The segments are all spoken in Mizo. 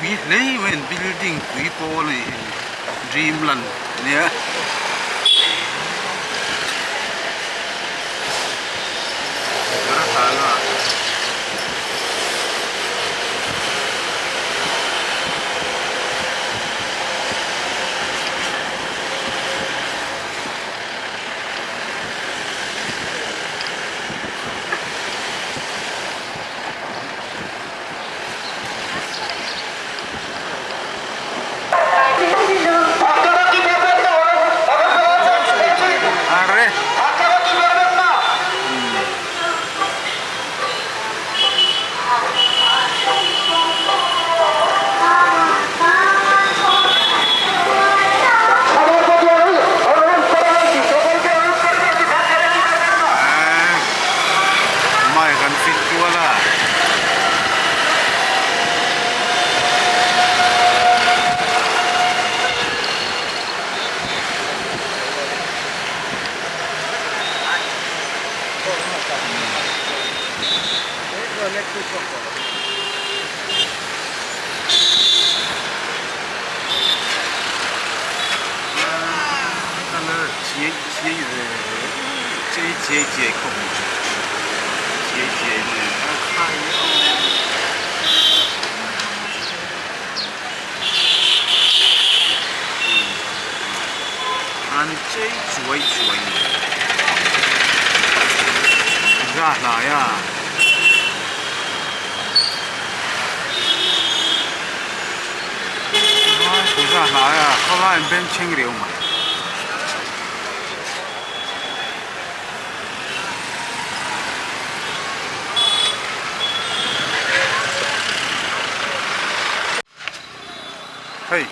Pui hle mai an building pui pawl a ni hei Dreamland ania. Arre. Mai kan fit kual a. Chei chiai chiai khawp mai chiai chiai mai a khai an chei chuai chuai mai za hlai a. Za hlai a khawlai an bengchheng riau mai. Hei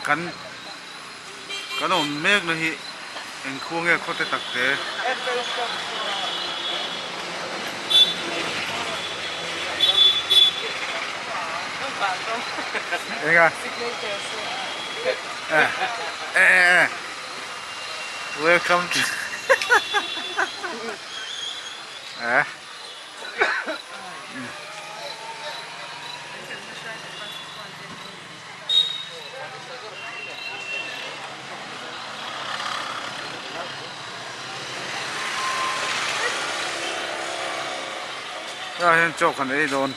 kan kan awm mek na hi eng khua nge khaw te tak te. Enga eh eh eh. Welcome to eh Tah hian chaw kan ei dawn.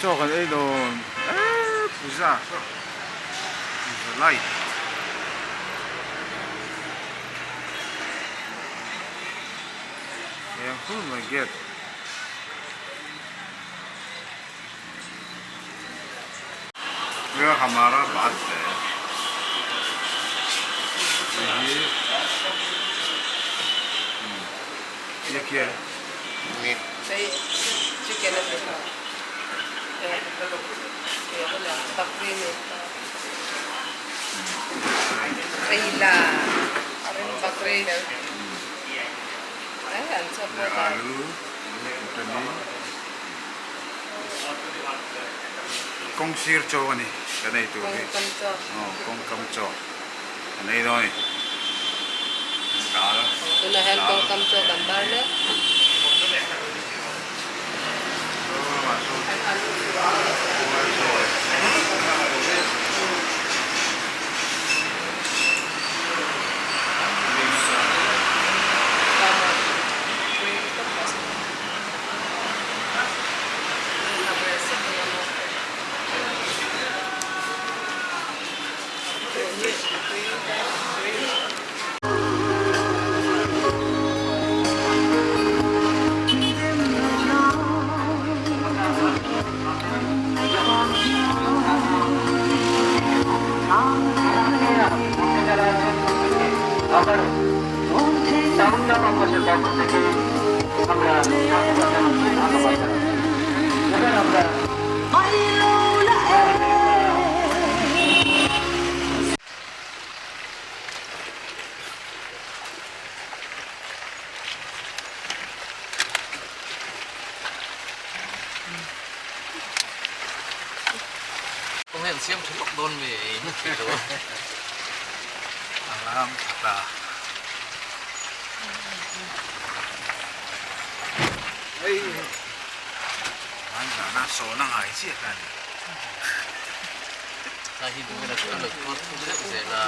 Chaw kan ei dawn eee puja puja light eng hul mai gate यह हमारा बात है यही ये क्या है Alu kawng sir chaw a ni kan ei tur hi aw kawng kam chaw kan ei dawn a ni dal vak dawn mi ei na thei lo a. A lam tha ta. Hei hmanzana sawna ngai chiah kha a ni. Tlai hi duhna chu a lo tuar thum deuh zel a.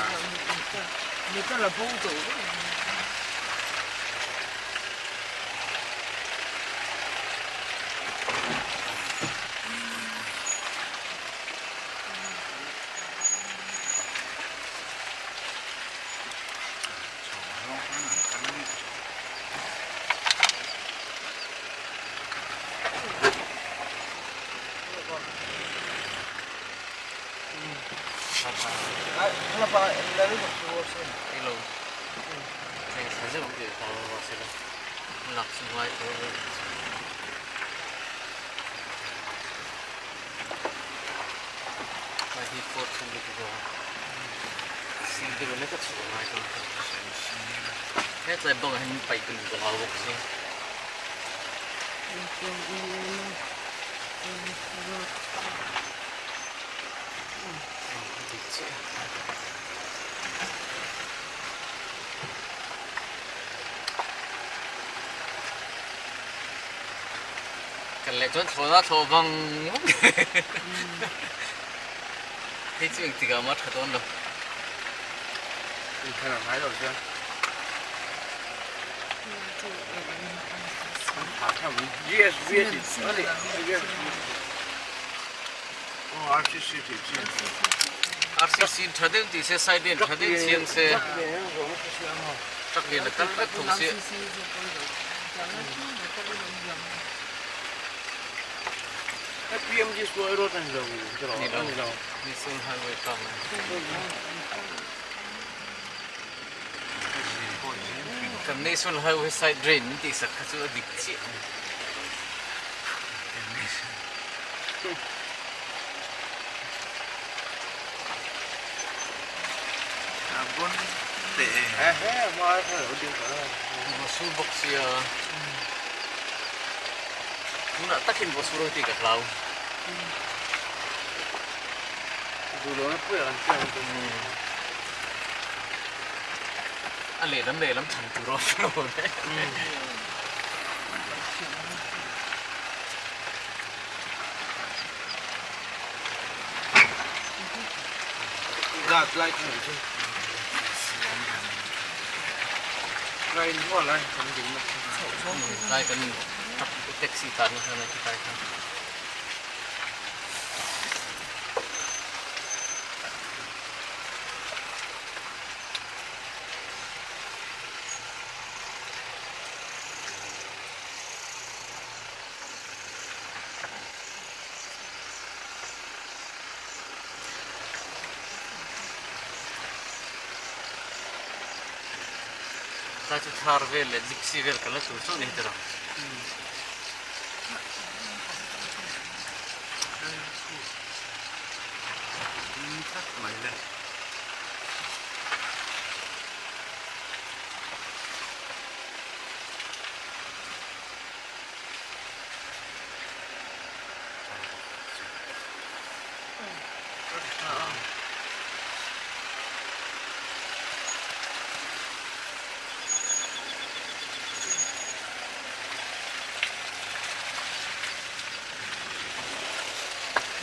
Hetlai bangah hian paih ka luh ka hlau bawk si. Kan leh chuan thlawhna thlawh vang vang hei chu engtik ah mah tha dawn lo. Inthlan a ngai lo chuan. RCC tha deuh tih se side en tha deuh chiang se truck lian a kal vek tho sia. Ni lo National Highway tlang a ni. Kan National Highway side drain min tih sak kha chu a dik chiah a ni. Vawsur bawk sia tunah takin vawsur ang tih ka hlau. A lehlam lehlam thlan tur a awm lo le. Lai kan taxi tlanna khan a ti kai kha. Tlai chu thar vel leh gypsy vel kan la tur chauh a ni heti rang.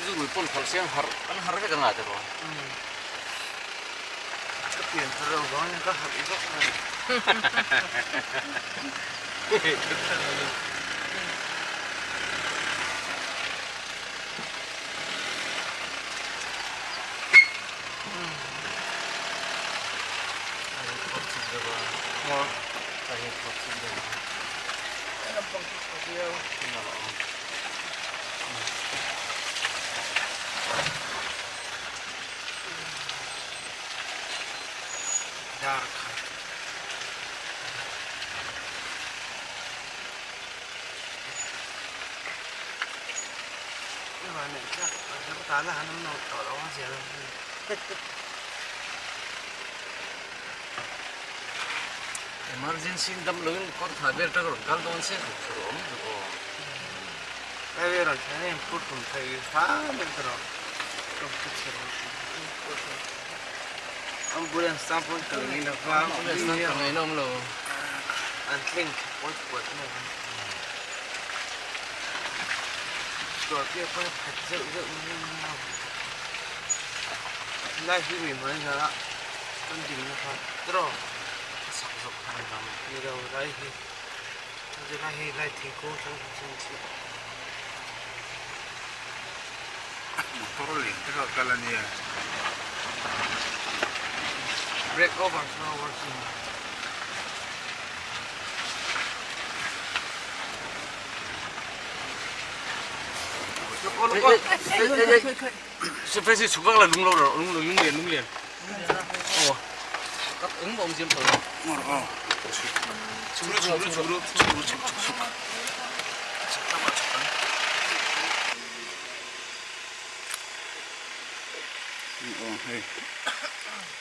Zurui pawn khalh siam har an har vek anga tiraw. Ka pian thar lo vang in ka harh vak mai. Dar khat. Emergency in dam loin kawr thai vel tak rawn kal dawn se duh tur awm duh aw. Ambulance tan pawn kal ngei lo va. Ambulance tan kal ngei awm lo. An thleng thla puat puat mai a. Scorpio pawn a phat zeuh zeuh mai a nia. Helai hi lui hmai zara kan dingna kha tiraw a sak zawk kha ni vang ni lo lai hi zirlai hi lai thingkung thleng kha chu a ni chiah. Motor lian te kha a kal a nia. Break over slow over chi. Phei chhuk vak la lung lo rawh lung lung lian lung lian. Aw. Kap eng bawm siam tawh lo. Aw. Chhuk chhuk chhuk chhuk chhuk chhuk. Chhuk lamah chhuk ang. Aw hei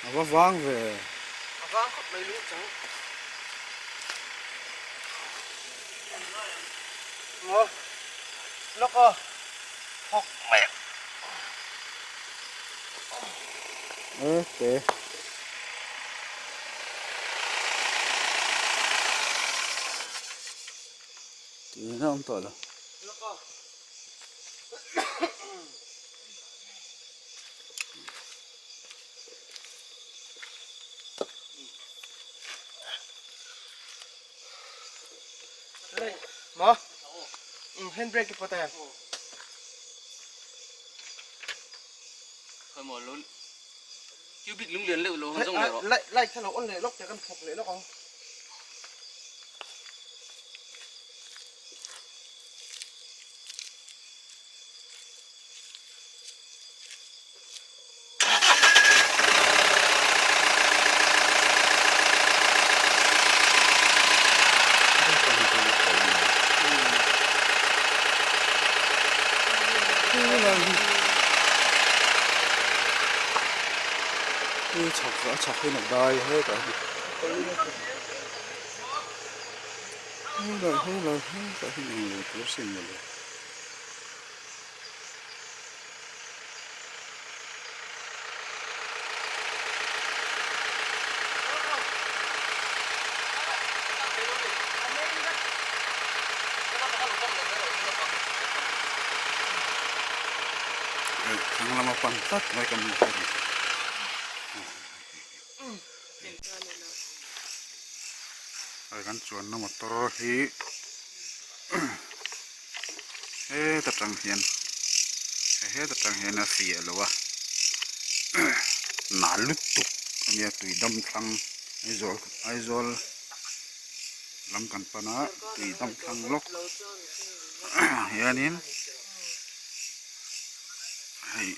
a va vang ve. A vang khawp mai lung chang. Maw lawk aw thawk mai a. E te. Tih na awm tawh lo. Maw? Handbrake i pawt a. Khawi maw lo cubic lunglian leuh lo han zawng leh rawh. Light kha lo on leh lawk teh kan thawk leh lawk ang. Chhak a chhak hi nak dai hetah hian helai helai hetah hian englo tur sin mawle. Thlang lama pan tlat mai kan hmu thei a ni. Hei kan chuanna motor hi heta tang hian heta tang hian a fiah lo a nal lutuk a nia tui dam thlang Aizawl Aizawl lam kan pan a tui dam thlang lawk hianin hei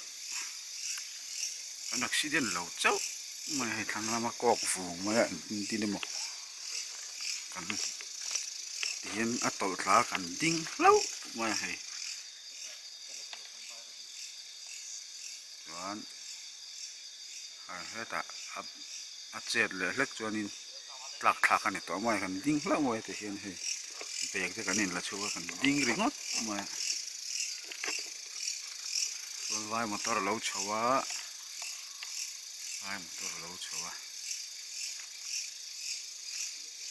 an accident lo chauh mai hei thlang lama kawk vung mai a engtin emaw kan tihian a tawlh thla a kan ding hlauh mai a hei chuan hetah a chet leh hlek chuanin tlak thlak a ni tawh mai a kan ding hlauh mai a tihian hei bag te kan inla chhuak a kan ding ringawt mai a chuan vai motor a lo chho a vai motor a lo chho a.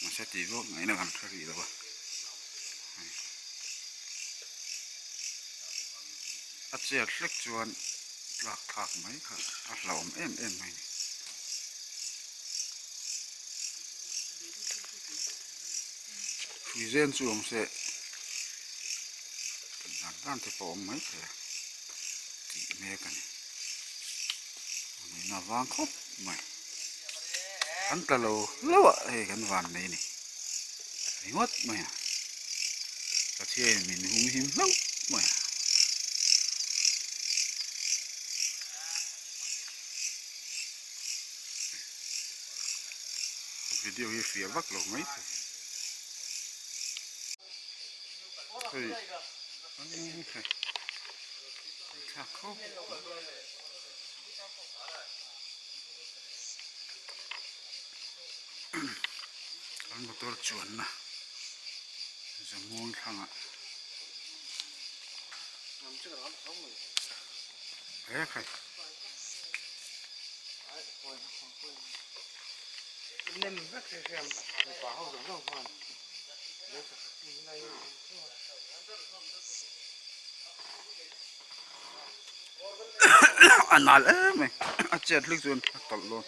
Mahse tih vak ngaihna kan hre rih lo a a chet hlek chuan tlak thlak mai kha a hlauhawm em em mai a ni. Hrui zen chu awm se dan dan te pawh a awm mai thei a tih mek a ni ngaihna vang khawp mai. Kan tla lo hlauh a hei kan van nei a ni ringawt mai a Pathian min hum him hlauh mai a. Video hi fiah vak lo mai thei hei hei thlak khawp mai. An motor chuanna zamuang thlangah he khai. A nal em mai a chet hlek chuan a tawlh dawn.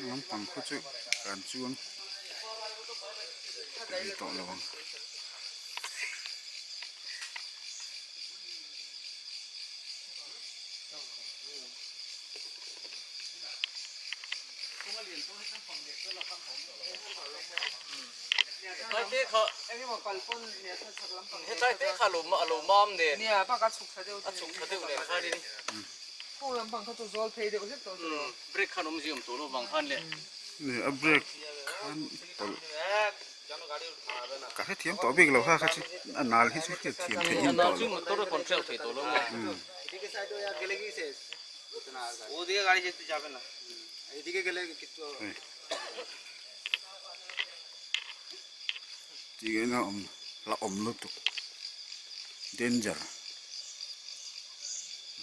Lampang khu chu kan chuang rih tawh lo ang. Hetlai te kha a lo mam nen a chhuk tha deuh nen khanin brake khan awmzia awm tawh lo vang khan leh a brake khan tawlh ka hrethiam tawh bik lo kha kha chu a nal hi chu hriatthiam theih in tawh lo motor a control thei tawh lo maw Tih ngaihna awm la awm lutuk danger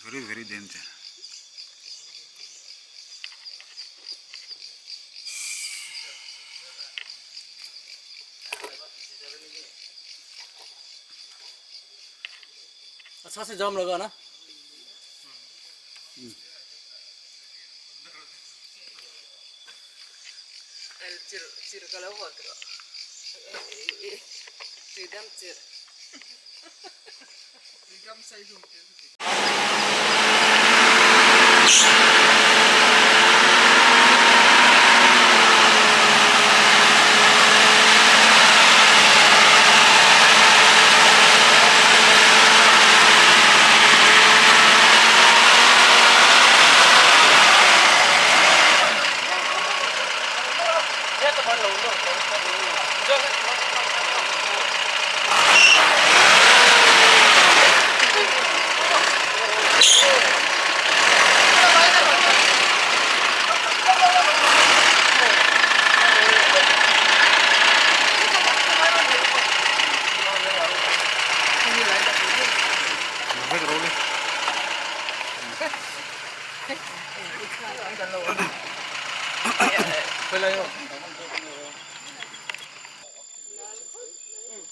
very very danger. Acha se jam laga na.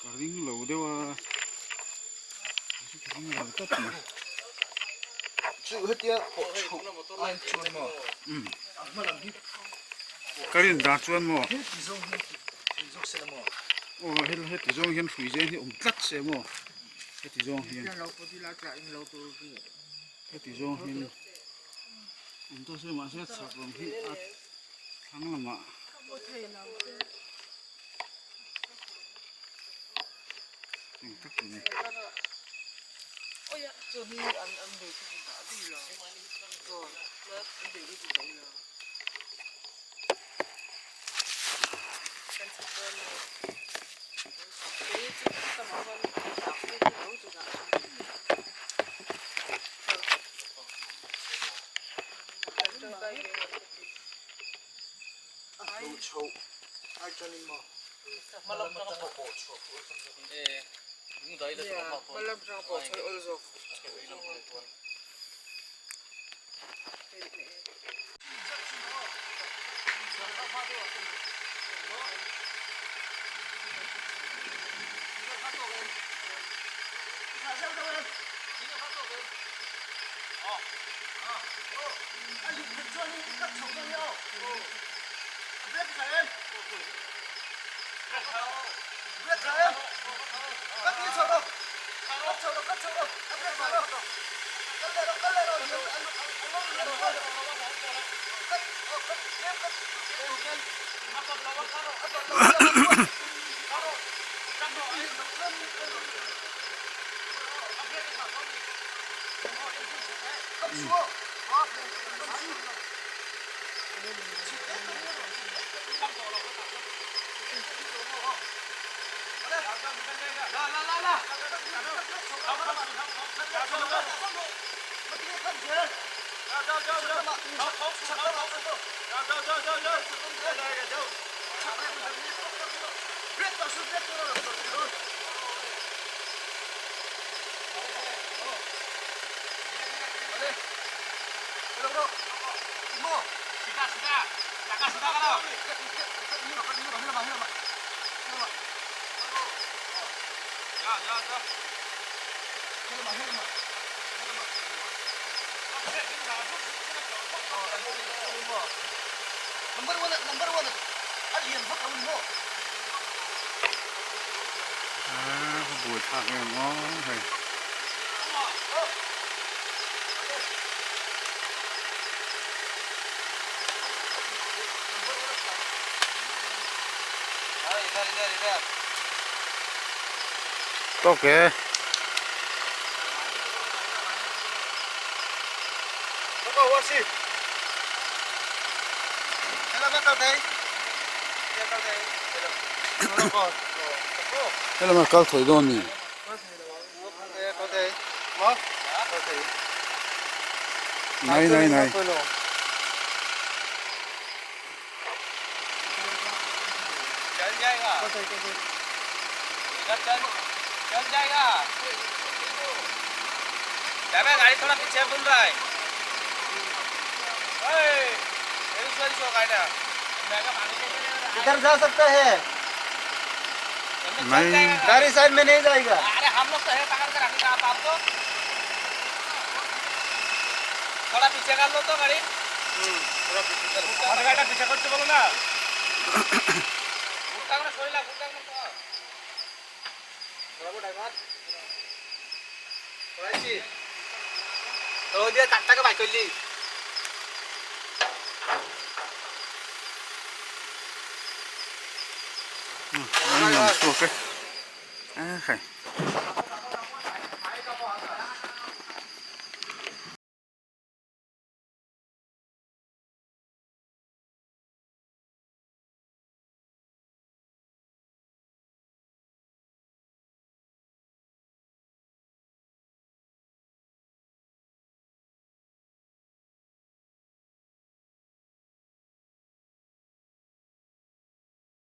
Ka ring lo deuh a ka ring lo tawp mai. Chu hetia pawh chhoh ai chuan maw a hma lam hi ka rin dan chuan maw heti zawng hian hrui zawk se la maw aw heti zawng hian hrui zen hi awm tlat se maw heti zawng hian heti zawng hian awm ta se mahse chhak lam hi a thlang lamah eng tak a ni. A buai thlak em aw hei. Tawk e. Helama kal thawi dawn ni. Nai nai nai. इधर जा सकता है नहीं गाड़ी साइड में नहीं जाएगा अरे हम लोग तो है पकड़ के रखेगा आप आपको थोड़ा पीछे कर लो तो गाड़ी গাড়িটা পিছা করতে বলো না ঘুরতে সরিলা ঘুরতে তো তো দিয়ে চারটাকে বাইক করলি An lang chhuak e a khai.